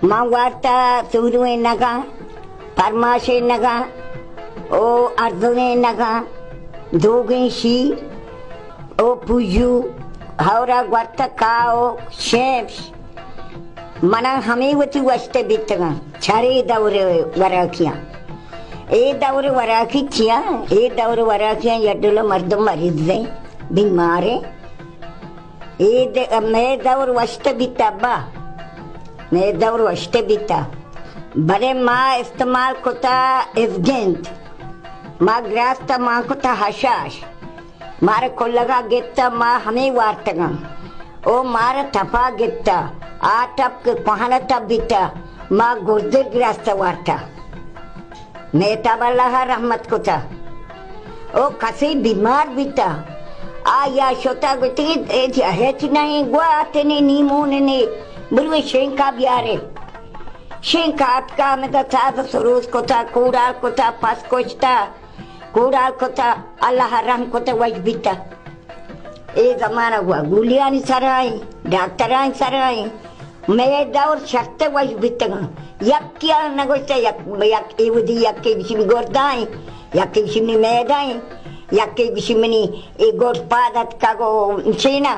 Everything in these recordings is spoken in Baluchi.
من وارتا سورویں نگاں، پرماشیں نگاں، او ارزنیں نگاں، دوگیں شیر، او پوجو، ہورا گورتا کاؤ، شیمش۔ منا ہمے وتی وشتے بیتگاں، چرے دور وراکیاں۔ اے دور وراکی چیاں؟ اے دور وراکیاں، یک ڈول مردم مریضیں، بیماریں۔ اے د-، مئے دور وشت بیتا ابا، مئے دور وشت بیتا، بلے ما استعمال کتا ازگند، ما گراستا، ما کتا حشاش، مارا کلگا گپتا، ما ہمے وارتگاں۔ او مارا تپا گپتا، آ تپ کہ کوہن تپ بیتا، ما گردر گراستا وارتا۔ مہتاب اللہ ء رحمت کتا۔ او کسے بیمار بیتا، آیا شتا گوتی، اے جا ہچ نہیں، گوا تنے نیمون نے، بروے شینکا بیارے۔ شینکا اتکا، ہمدا ساز سروز کتا، کوڑال کتا، پس کشتا، کوڑال کتا، اللہ ء رحم کتا، وش بیتا۔ اے زمانگ وا گولیانی سرا ایں، ڈاکٹرانی سرا ایں۔ مئے دور شرط وش بیتگاں۔ یکے ء نہ گوشتہ، یک، یک اے ودی، یکے گوشی منی گردائیں، یکے گوشی منی میدائیں، یکے گوشی منی اے گرد پاد اتکگ و چینا۔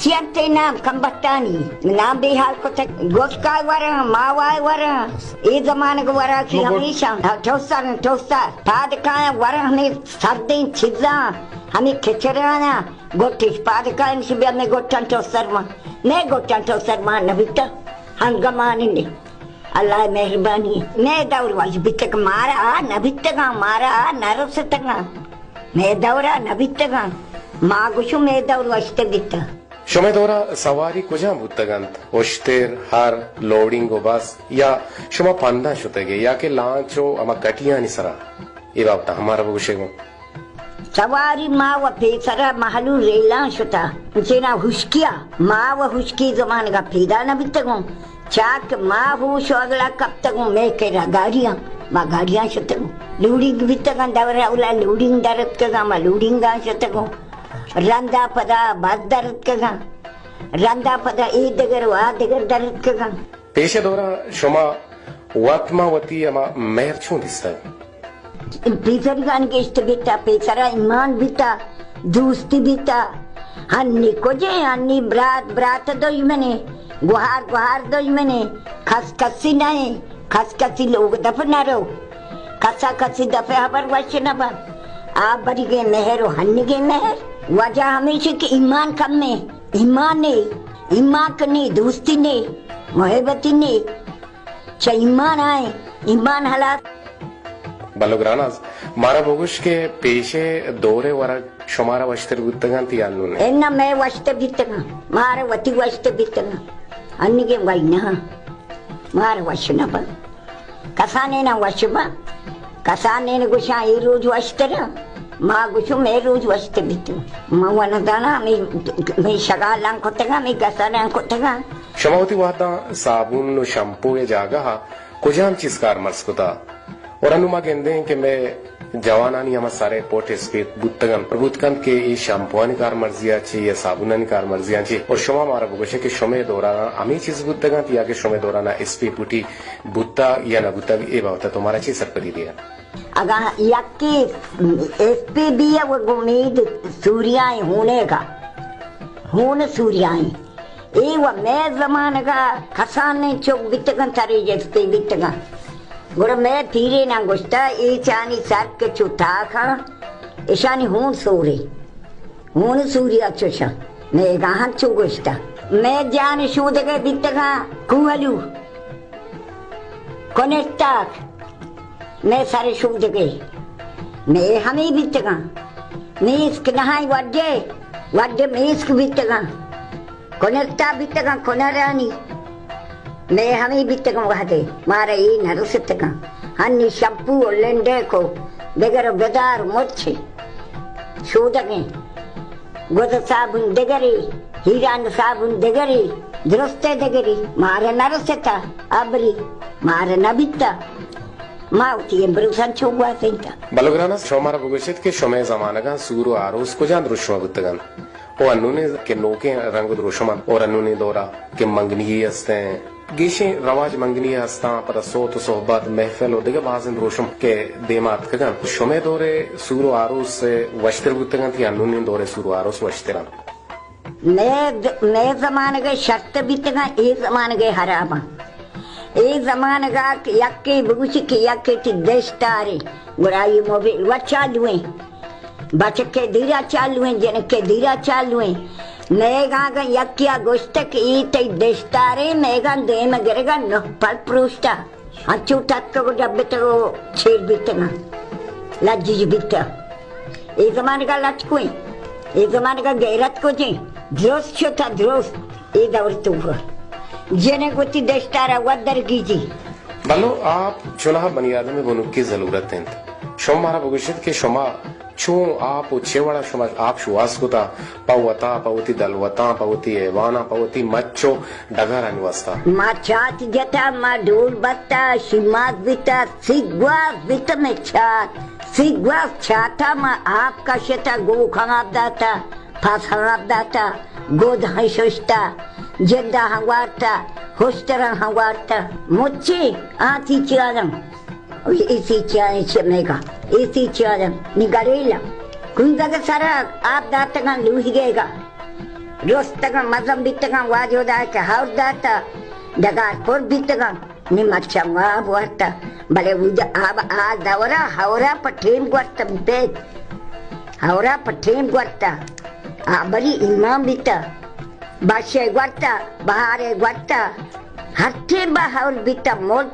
چی انت اے نام کمبٹانی؟ نام بے حال کتگ۔ گوشکائے وراں، ماوائے وراں۔ اے زمانگ ورا کہ ہمیشہ، ہاں، ٹوسر، ٹوسر۔ پاد کایاں وراں ہمے سردیں چیزاں، ہمے کچراناں۔ گٹش پاد کایاں، شی بیا مئے گٹاں ٹوسر مان۔ مئے گٹاں ٹوسر مان نہ بیتہ۔ ہنگمانی نے۔ اللہ ء مہربانی۔ مئے دور وش بیتگ، مارا آ نہ بیتگاں، مارا آ نہ رستگاں۔ مئے دور ء نہ بیتگاں۔ ما گوشوں مئے دور وشتر بیتہ۔ شمئے دورا سواری کجام بوتگ انت؟ اشتر، ہر، لوڈنگ و بس، یا شما پنداں شتگے، یا کہ لانچ و ہما کٹیانی سرا؟ اے بابت ء ہمارا بگوشے گوں۔ سواری ما و پیسرا مہلو ریلاں شتا، چنا ہشکیا، ما و ہشکی زمانگا پیدا نہ بیتگوں۔ چاک ما ہوش و اگلا کپتگوں، مئے کرا گاڑیاں، ما گاڑیاں شتگوں۔ لوڈنگ بیتگاں، دور اولا لوڈنگ درتکگاں، ما لوڈنگاں شتگوں۔ رندا پدا بس درتکگاں۔ رندا پدا اے دگر و آ دگر درتکگاں۔ پیش دورا شما وت ما وتی ہما مہر چون دیستگ؟ پیسریگان گشت بیتا، پیسرا ایمان بیتا، دوستی بیتا۔ ہنی کجے، ہنی برات برات دژمنے، گوہار گوہار دژمنے، کس کسی نئے، کس کسی لوگ دپ نرو، کسا کسی دپ ہبر وش نبن۔ آ بریگے مہر و ہنیگے مہر، وجہ ہمیشی کہ ایمان کمے، ایمان نے، ایمان کنی، دوستی نے، محبتی نے۔ چہ ایمان آئیں، ایمان ہلاس۔ بلو گراناز، مارا بگوش کہ پیشے دورے ورگ شمارا وشتر بوتگ انت یا نون؟ اناں، مئے وشتر بیتگاں، مارا وتی وشتر بیتگاں۔ انیگیں وئی نہ، مارا وش نہ بنت۔ کسانینا وش بنت، کسانین گوشاں اے روچ وشتر انت، ما گوشوں مئے روچ وشتر بیتگ۔ من و نزاناں، ہمے، ہمے شگالاں کتگاں، ہمے گسراں کتگاں۔ شما وتی وہداں صابون و شمپو ء جاگہ ء کجام چیز کارمرز کتا؟ اور انوں ما گندیں کہ مئے جوانانی ہما سر ء پٹ اسپیت بوتگ انت، بوت کنت کہ اے شمپوانی کارمرزی ء چے یا صابونانی کارمرزی ء چے؟ اور شما مارا بگوشے کہ شمئے دوران ہمے چیز بوتگ انت یا کہ شمئے دوران اسپیت بوٹی بوتگ یا نہ بوتگ، اے بابت ء تو مارا چے سرپدی دیئے؟ اگاں یکے ایف پی بی ء و گوں مید سوریائیں ہونیگا، ہون سوریائیں۔ اے و مئے زمانگا کسانیں چک بیتگاں، ترے جستے بیتگاں۔ گڑا مئے پیریناں گوشتا، اے چانی سر کہ چو تاکاں، اشانی ہون سورے۔ ہون سوریا چوشاں۔ مئے گاہن چو گوشتا۔ مئے جان شودگے بیتگاں کوہلو۔ کنشتاک، مئے سر شودگے، مئے ہمے بیتگاں۔ میسک نہائیں وڈے، وڈے میسک بیتگاں۔ کنشتا بیتگاں کنرانی، مئے ہمے بیتگاں وہدے، مارا اے نہ رستگاں۔ ہنی شمپو و لنڈیک و دگر و بدار و مرچی شودگیں۔ گد صابون دگرے، ہیران صابون دگرے، درستیں دگرے، مارا نہ رستا، ابری مارا نہ بیتا۔ ما وتی امروز انچو گوازینتا۔ بلو گراناز، شما مارا بگوشت کہ شمئے زمانگاں سور و آروس کجام دروشم بوتگ انت؟ و انونیں کہ نوکیں رنگ و دروشم انت، اور انونیں دورا کہ منگنی استیں، گیشیں رواج منگنی ء استاں، پدا سوت و صحبت، محفل و دگہ بازیں دروشم کہ دیما اتکگ انت۔ شمئے دور ء سور و آروس وشتر بوتگ انت یا نونیں دور ء سور و آروس وشتر انت؟ مئے، مئے زمانگ ء شرتر بیتگ انت، اے زمانگ ء ہراب انت۔ اے زمانگ ء یکے بگوشی کہ یکے تی دشتارے، گڑا آئی موبائل و چالو انت۔ بچکے دیرا چالو انت، جنکے دیرا چالو انت۔ مئیگاں اگاں یکے ء گوشت کہ اے تئی دشتارے، مئیگاں دیم ء گرگ ء نہ پل پروشتہ۔ انچو ٹتکگ و ڈبتگ و چیر بیتگ انت۔ لجیج بیتہ۔ اے زمانگ ء لچکویں۔ اے زمانگ ء غیرت کجیں۔ درست شتہ درست۔ اے دور تو جنک وتی دشتار ء وت درگیجی۔ بلو آپ چوناہا بنی آدم ء بنکی ضلورت انت۔ شما مارا بگوشت کہ شما چون آپ و چے وڑا شما آپ شواز کتا پہ وتا، پہ وتی دلوتاں، پہ وتی حیواناں، پہ وتی مچ و ڈگارانی واسطہ؟ ما چات جتا، ما ڈول بتا، شیماز بیتا، سی گواز بیتا مئے چات۔ سی گواز چاتا ما آپ کشتا، گوکاں آپ داتا، پاساں آپ داتا، گوداں ششتا، جنداں وارتا، ہشتراں وارتا۔ مچی آتی چیانم۔ اے سی چیاں چمیگا، اے سی چیاں نی گریلا۔ کنزگ سرا آپ داتگاں لوہیگا۔ رستگاں مزن بیتگاں واجو دا کہ ہور داتا، ڈگار پر بیتگاں، نی مرچاں واب ورتا۔ بلے اود آب آ دورا ہورا پہ ٹیم گورتا بیت۔ ہورا پہ ٹیم گورتا۔ آ بری ایمان بیتا۔ باشے گورتا، بہارے گورتا۔ ہر ٹیم بہار بیتا، ملک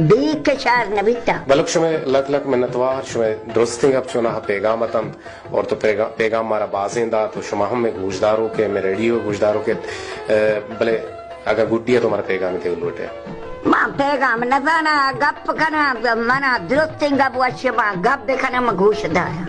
بے کشار نہ بیتا۔ بلک شمئے لک لک منتوار، شمئے درستیں گپ چوناہا پیغام اتنت اور تو پیغا-، پیغام مارا بازیں دات و شما ہم مئے گوشداروکے، مئے ریڈیو گوشداروکے، ء، بلے اگاں گڈی ء تو مارا پیغامے دیگ لوٹے۔ ما پیغام نزاناں، گپ کناں، منا درستیں گپ وش، ما گپ بکناں، ما گوش داراں۔